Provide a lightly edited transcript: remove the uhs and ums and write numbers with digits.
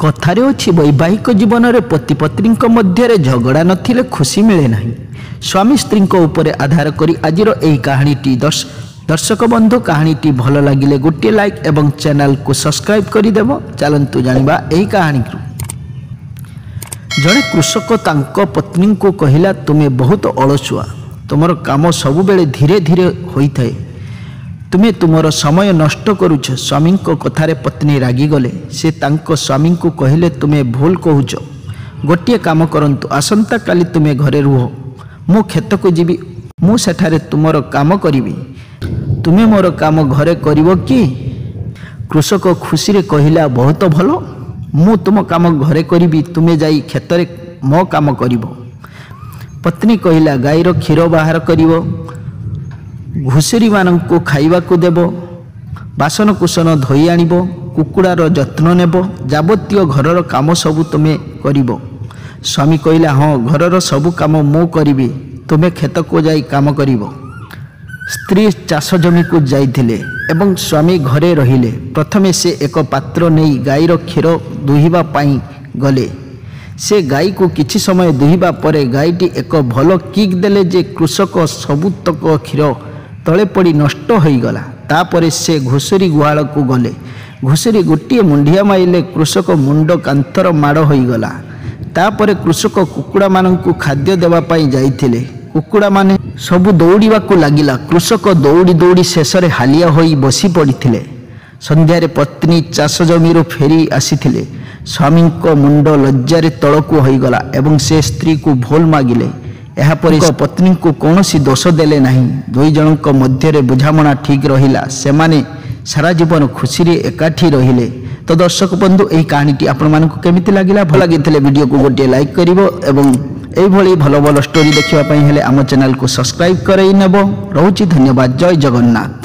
କଥାରେ ଅଛି, ବୈବାହିକ ଜୀବନରେ ପତି ପତ୍ନୀଙ୍କ ମଧ୍ୟରେ ଝଗଡ଼ା ନଥିଲେ ଖୁସି ମିଳେ ନାହିଁ। ସ୍ୱାମୀ ସ୍ତ୍ରୀଙ୍କ ଉପରେ ଆଧାର କରି ଆଜିର ଏହି କାହାଣୀଟି। ଦର୍ଶକ ବନ୍ଧୁ, କାହାଣୀଟି ଭଲ ଲାଗିଲେ ଗୋଟିଏ ଲାଇକ୍ ଏବଂ ଚ୍ୟାନେଲକୁ ସବସ୍କ୍ରାଇବ୍ କରିଦେବ। ଚାଲନ୍ତୁ ଜାଣିବା ଏହି କାହାଣୀରୁ। ଜଣେ କୃଷକ ତାଙ୍କ ପତ୍ନୀଙ୍କୁ କହିଲା, ତୁମେ ବହୁତ ଅଳସୁଆ, ତୁମର କାମ ସବୁବେଳେ ଧୀରେ ଧୀରେ ହୋଇଥାଏ, ତୁମେ ତୁମର ସମୟ ନଷ୍ଟ କରୁଛ। ସ୍ୱାମୀଙ୍କ କଥାରେ ପତ୍ନୀ ରାଗିଗଲେ। ସେ ତାଙ୍କ ସ୍ୱାମୀଙ୍କୁ କହିଲେ, ତୁମେ ଭୁଲ କହୁଛ। ଗୋଟିଏ କାମ କରନ୍ତୁ, ଆସନ୍ତାକାଲି ତୁମେ ଘରେ ରୁହ, ମୁଁ କ୍ଷେତକୁ ଯିବି, ମୁଁ ସେଠାରେ ତୁମର କାମ କରିବି। ତୁମେ ମୋର କାମ ଘରେ କରିବ କି? କୃଷକ ଖୁସିରେ କହିଲା, ବହୁତ ଭଲ, ମୁଁ ତୁମ କାମ ଘରେ କରିବି, ତୁମେ ଯାଇ କ୍ଷେତରେ ମୋ କାମ କରିବ। ପତ୍ନୀ କହିଲା, ଗାଈର କ୍ଷୀର ବାହାର କରିବ, ଘୁଷୁରୀମାନଙ୍କୁ ଖାଇବାକୁ ଦେବ, ବାସନକୁସନ ଧୋଇ ଆଣିବ, କୁକୁଡ଼ାର ଯତ୍ନ ନେବ, ଯାବତୀୟ ଘରର କାମ ସବୁ ତୁମେ କରିବ। ସ୍ୱାମୀ କହିଲା, ହଁ, ଘରର ସବୁ କାମ ମୁଁ କରିବି, ତୁମେ କ୍ଷେତକୁ ଯାଇ କାମ କରିବ। ସ୍ତ୍ରୀ ଚାଷ ଜମିକୁ ଯାଇଥିଲେ ଏବଂ ସ୍ୱାମୀ ଘରେ ରହିଲେ। ପ୍ରଥମେ ସେ ଏକ ପାତ୍ର ନେଇ ଗାଈର କ୍ଷୀର ଦୁହିବା ପାଇଁ ଗଲେ। ସେ ଗାଈକୁ କିଛି ସମୟ ଦୁହିବା ପରେ ଗାଈଟି ଏକ ଭଲ କିକ୍ ଦେଲେ ଯେ କୃଷକ ସବୁତକ କ୍ଷୀର ତଳେ ପଡ଼ି ନଷ୍ଟ ହୋଇଗଲା। ତାପରେ ସେ ଘୁଷୁରୀ ଗୁହାଳକୁ ଗଲେ। ଘୁଷୁରୀ ଗୋଟିଏ ମୁଣ୍ଡିଆ ମାରିଲେ, କୃଷକ ମୁଣ୍ଡ କାନ୍ଥର ମାଡ଼ ହୋଇଗଲା। ତାପରେ କୃଷକ କୁକୁଡ଼ାମାନଙ୍କୁ ଖାଦ୍ୟ ଦେବା ପାଇଁ ଯାଇଥିଲେ। କୁକୁଡ଼ାମାନେ ସବୁ ଦୌଡ଼ିବାକୁ ଲାଗିଲା। କୃଷକ ଦୌଡ଼ି ଦୌଡ଼ି ଶେଷରେ ହାଲିଆ ହୋଇ ବସି ପଡ଼ିଥିଲେ। ସନ୍ଧ୍ୟାରେ ପତ୍ନୀ ଚାଷ ଜମିରୁ ଫେରି ଆସିଥିଲେ। ସ୍ୱାମୀଙ୍କ ମୁଣ୍ଡ ଲଜ୍ଜାରେ ତଳକୁ ହୋଇଗଲା ଏବଂ ସେ ସ୍ତ୍ରୀକୁ ଭୁଲ ମାଗିଲେ। ଏହାପରେ ପତ୍ନୀଙ୍କୁ କୌଣସି ଦୋଷ ଦେଲେ ନାହିଁ। ଦୁଇ ଜଣଙ୍କ ମଧ୍ୟରେ ବୁଝାମଣା ଠିକ୍ ରହିଲା। ସେମାନେ ସାରା ଜୀବନ ଖୁସିରେ ଏକାଠି ରହିଲେ। ତ ଦର୍ଶକ ବନ୍ଧୁ, ଏହି କାହାଣୀଟି ଆପଣମାନଙ୍କୁ କେମିତି ଲାଗିଲା? ଭଲ ଲାଗିଥିଲେ ଭିଡ଼ିଓକୁ ଗୋଟିଏ ଲାଇକ୍ କରିବ ଏବଂ ଏଇଭଳି ଭଲ ଭଲ ଷ୍ଟୋରି ଦେଖିବା ପାଇଁ ହେଲେ ଆମ ଚ୍ୟାନେଲକୁ ସବସ୍କ୍ରାଇବ୍ କରାଇ ନେବ। ରହୁଛି, ଧନ୍ୟବାଦ, ଜୟ ଜଗନ୍ନାଥ।